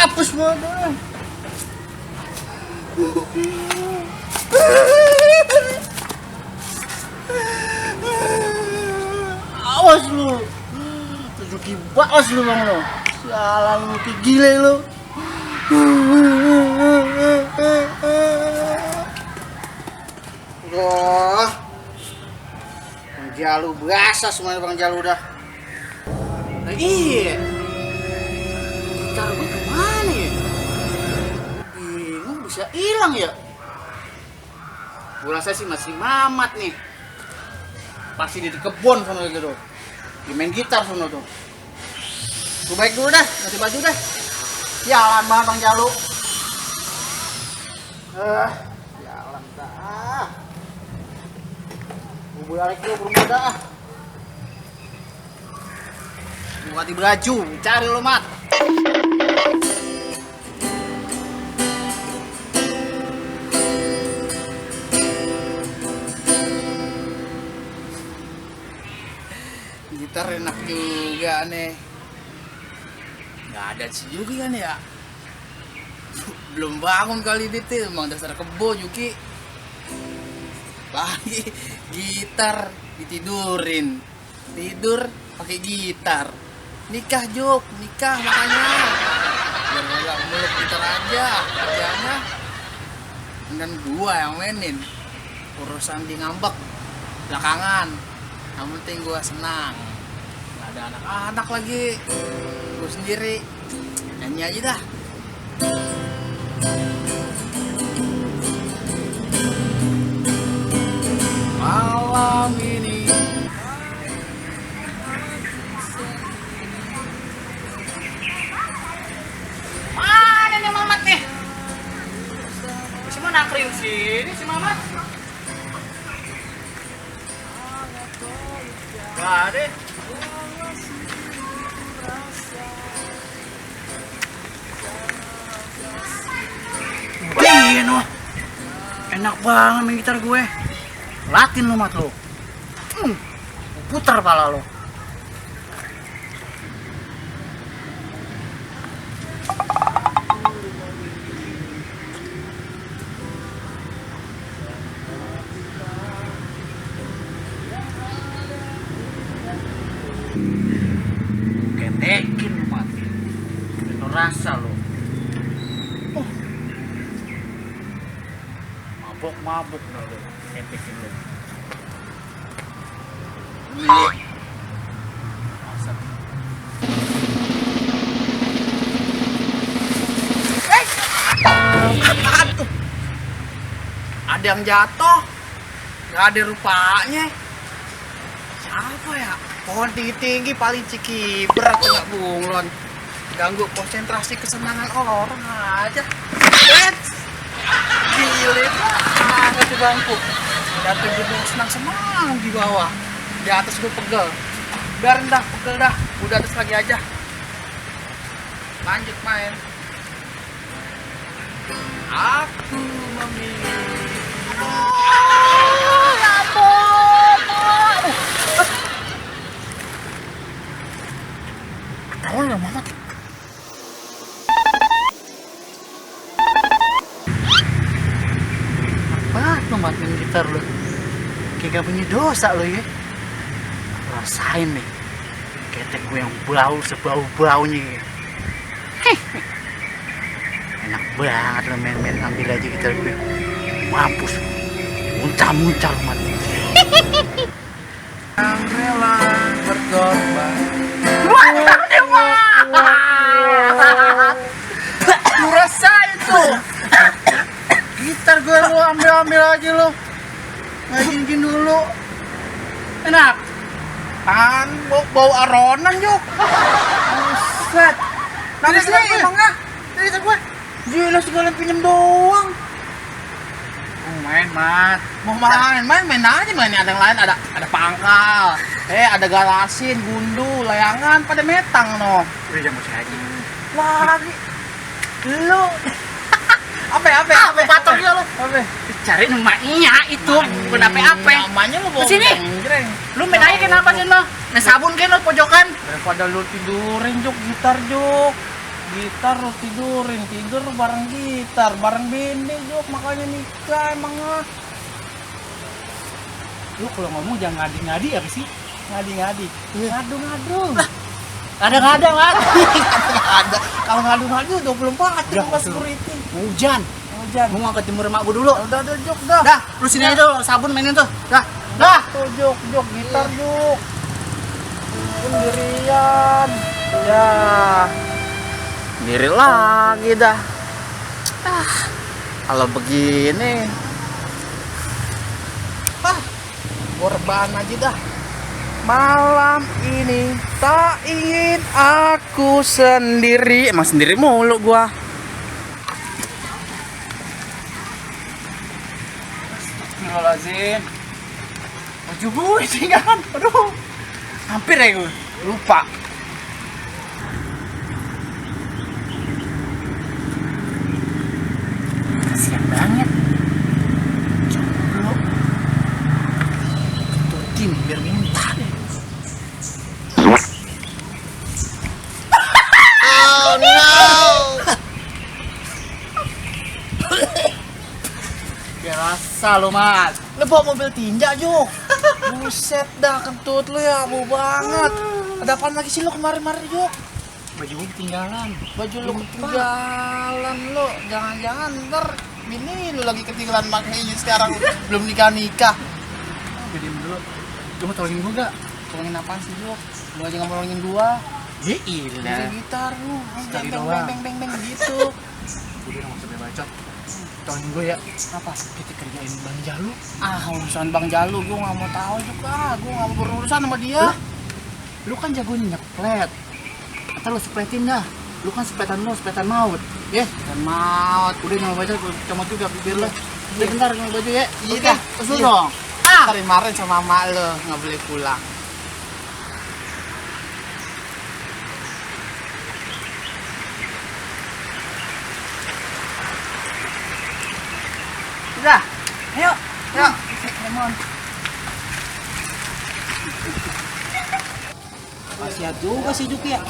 Apus banget. Awas lu. Tunjukin baos lu bang lu. Sialan lu, gile lu. Wah. Bang Jalu berasa semuanya Bang Jalu dah. Nah, iya. Gitar gue kemana ya? Bingung bisa hilang ya? Gue rasa sih masih Mamat nih. Pasti di kebun sana gitu. Dia main gitar sana tuh. Gue baik dulu dah, ganti baju dah. Jalan banget Bang Jalu. Jalan dah. Gue balik dulu ke rumah dah. Gue ganti baju, cari lo Mat. Gitar enak juga nih. Nggak ada sih Yuki kan ya? Belum bangun kali itu, emang dasar kebo Yuki. Pagi gitar ditidurin, tidur pakai gitar. Nikah Juk, nikah makanya. Biar nggak meluk gitar aja kerjanya. Dan gua yang mainin. Urusan di ngambek belakangan. Yang penting gua senang. Gak ada anak-anak lagi. Gue sendiri nyanyi aja dah. Malam ini mana nih Mamat nih? Si mana nakrin sini si Mamat? Gak ada. Iya noh, enak banget main gitar gue. Latin lo Mat lo. Putar pala lo. Ketekin lo Mat. Itu rasa lo. Mabuk lo, ketekin lo. Apaan tuh? Ada yang jatuh, gak ada rupanya. Siapa ya? Pohon tinggi-tinggi paling cikiber tengah bunglon. Ganggu konsentrasi kesenangan orang aja. Gile banget di bangku. Jatuh gedung senang-senang di bawah. Di atas gue pegel. Biarin dah, pegel dah. Udah atas lagi aja. Lanjut main. Aku memilih. Ya ampun. Tahu nggak Mamat? Mamat main gitar lo. Kayak gak punya dosa lo ya. Rasain nih. Ketek gue yang bau sebau-baunya. Enak banget lo main-main, ambil aja gitar gue. Mampus. Muncul-muncul Mat. Yang rela berkorban. Lu rasain tuh. Gitar gue lu ambil aja lu. Ngajin dulu. Enak. Kan bau aronan Juk. Buset. Nanti sih emangnya. Dari gitar gue. Gila segala pinjem doang. Main Mat. Mau main aja main. Ada yang lain, ada pangkal. Ada galasin, gundu, layangan pada metang no. Udah jam musik aja. Lagi. Lu apa patok dia lo? Apa? Cari namanya itu. Kenapa apa? Namanya lo bawa sini. Lu main aja kenapa sih lo? Main sabun kan lo pojokan. Daripada lu tidurin Juk, gitar Juk. Gitar lo tidurin, tidur bareng gitar, bareng bende Jok, makanya nikah emang ah. Lu kalau ngomong jangan ngadi-ngadi apa sih? Ngadi-ngadi, ngadu-ngadu. Kadang-kadang Mat. Ada, kalau ngadu-ngadu 24 jam pas security. Hujan. Hujan. Gua mau ke jemur emak gua dulu. Udah Jok dah. Dah, lu sini aja tuh, sabun mainin tuh. Dah. Dah. Tuh Jok, gitar Jok. Sendirian. Ya. Sendiri lagi dah. Kalau begini, Gua rebahan aja dah. Malam ini tak ingin aku sendiri. emang sendiri mulu gua. Astagfirullahaladzim. Baju gue tinggalan. Aduh. Hampir ya gue. Lupa. Kasian banget. Jomblo. Turutin biar minta deh. Oh no. Biasa lo Mas. Lo bawa mobil tinja Jok. Buset dah kentut lo ya, bau banget. Ada apaan lagi sih lo kemarin-kemarin Jok? Baju gua ketinggalan. Baju lo ketinggalan lo. Jangan-jangan ntar bini lo lagi ketinggalan maknanya sekarang belum nikah-nikah. Gedein dulu. Lu mau tolongin gua gak? Tolongin apaan sih Jok? Lo aja nggak mau tolongin gua. Ya Bisa ilah. gitar lu. Sekali Beng, doang. beng, beng, beng, beng, gitu. Udah nggak usah bacot. Tolongin gua ya. Apa? Kita kerjain Bang Jalu. Urusan Bang Jalu gua nggak mau tahu juga. Gua nggak mau berurusan sama dia. Lu kan jago nyeplet. Atau lu sepletin dah. Lu kan sepletan lu, sepletan maut. Ya, Dan maut. udah jangan baca comot juga bibir lu. Udah bentar ngambil baju ya. Iya Oke, dah. usul Iya. dong. Kemarin sama mak lo nggak boleh pulang. Udah. Ayo. Ya, Lemon. Kasihan juga si Juki ya.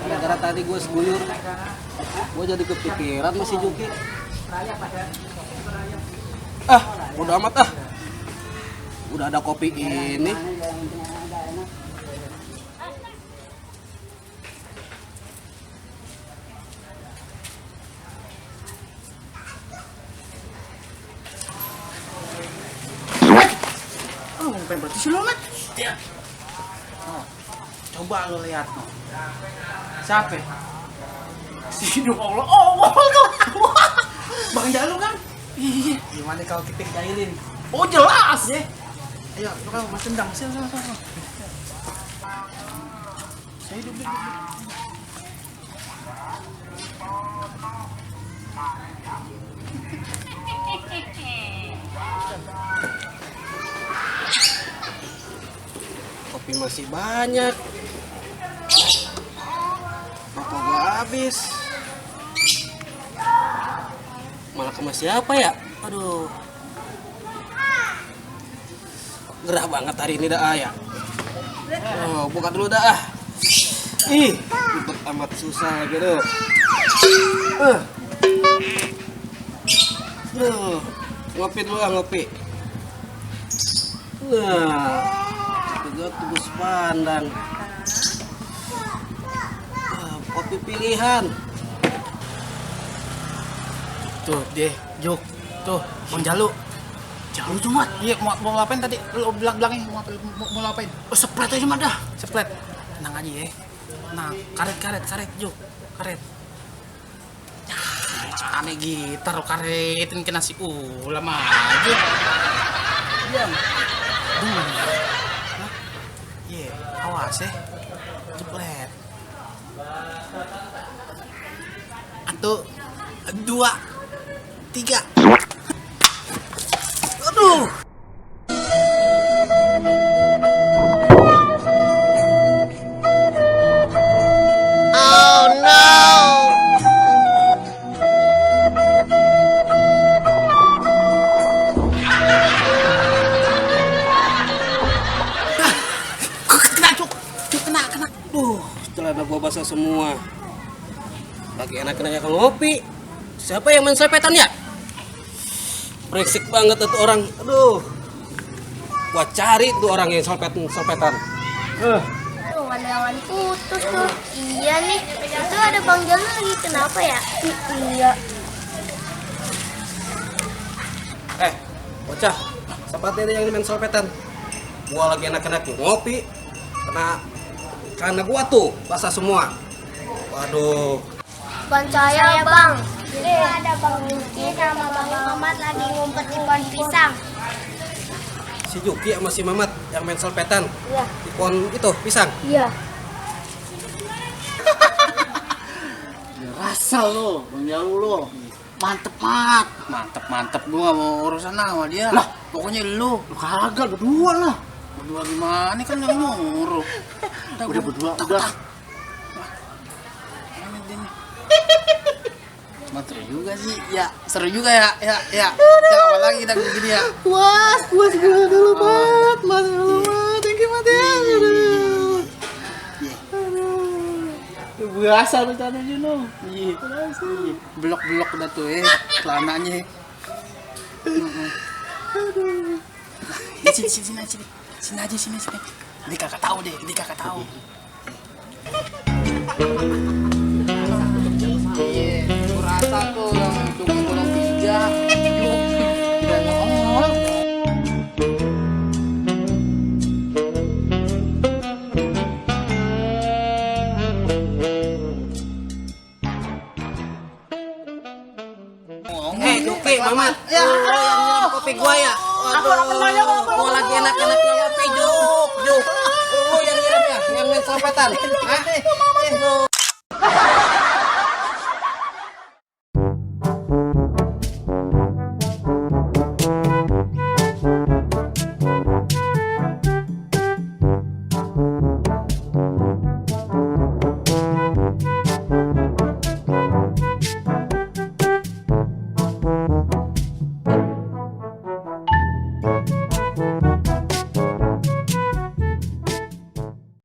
Gara-gara tadi gue seguyur, gue jadi kepikiran sama si Juki. Udah amat ah. Udah ada kopi ini. Ngapain berarti sih lu, Mat? Ya. Coba lo lihat no. Siapa? Si Hidup Allah. Oh, tuh. Bang Jalu kan? Iya. Gimana kalau kita jahilin? Oh jelas ya. Ayo, lu kan mas tendang. Sini. Saya duduk. Kopi masih banyak. Rokok gue habis. Malah ke siapa ya? Aduh. Gerah banget hari ini dah ya. Oh, buka dulu dah. Ih, ribet amat susah gitu. Ngopi dulu ngopi. Nah, juga tebus pandang. Kopi pilihan. Tuh, deh, Juk. Tuh, Bang Jalu. Jalu tuh, Mat. Iya, mau ngapain tadi? Lu bilangin mau ngapain? Oh, seplet aja mah dah. Seplet. Tenang aja ya. Nah, karet, Juk. Karet. Aneh gitar karetin kena si ulam aja. Diam. Dengar. Hah? Iya, awas ya. Ceplet. 1, 2, 3. Aduh. Celana gua basah semua. Lagi enak-enaknya kalau ngopi. Siapa yang main sopetan ya? Brengsek banget itu orang. Aduh. Gua cari tuh orang yang sopetan. Tuh karyawan putus tuh. Iya nih. Itu ada Bang Jal lagi. Kenapa ya? Iya. Bocah. Siapa tadi yang main sopetan? Gua lagi enak-enaknya ngopi. Karena gua tuh basah semua. Waduh. Bukan saya Bang. Jadi ada Bang Yuki sama Bang Mamat lagi ngumpet di pohon pisang. Si Juki sama si Mamat yang main sopetan. Iya. Di pohon itu, pisang. Iya. Rasa lo, Bang Jalu lo. Mantep mat. Mantep gua mau urusan sama dia. Lah, Pokoknya lu. lu kagak berdua lah. Berdua gimana kan yang nyuruh. Udah berdua, udah. Cuma seru juga sih. Ya, seru juga ya. Ya, apalagi kita begini ya. Puas dulu mat. Mas dulu mat. Thank you mat ya. Biasa lu tadi Juno. Iya. Blok-blok udah tuh celananya. Sini aja. Dia kakak tahu deh, Iya, aku rasa tuh yang dukung golong 3. Yuk, udah nongol. Juki, Mamat. Ya, yang nyiram kopi gua ya. Waduh. Gua lagi enak-enaknya ngopi, Juk. Lu yang nyiram ya, yang main sopetan. Hah?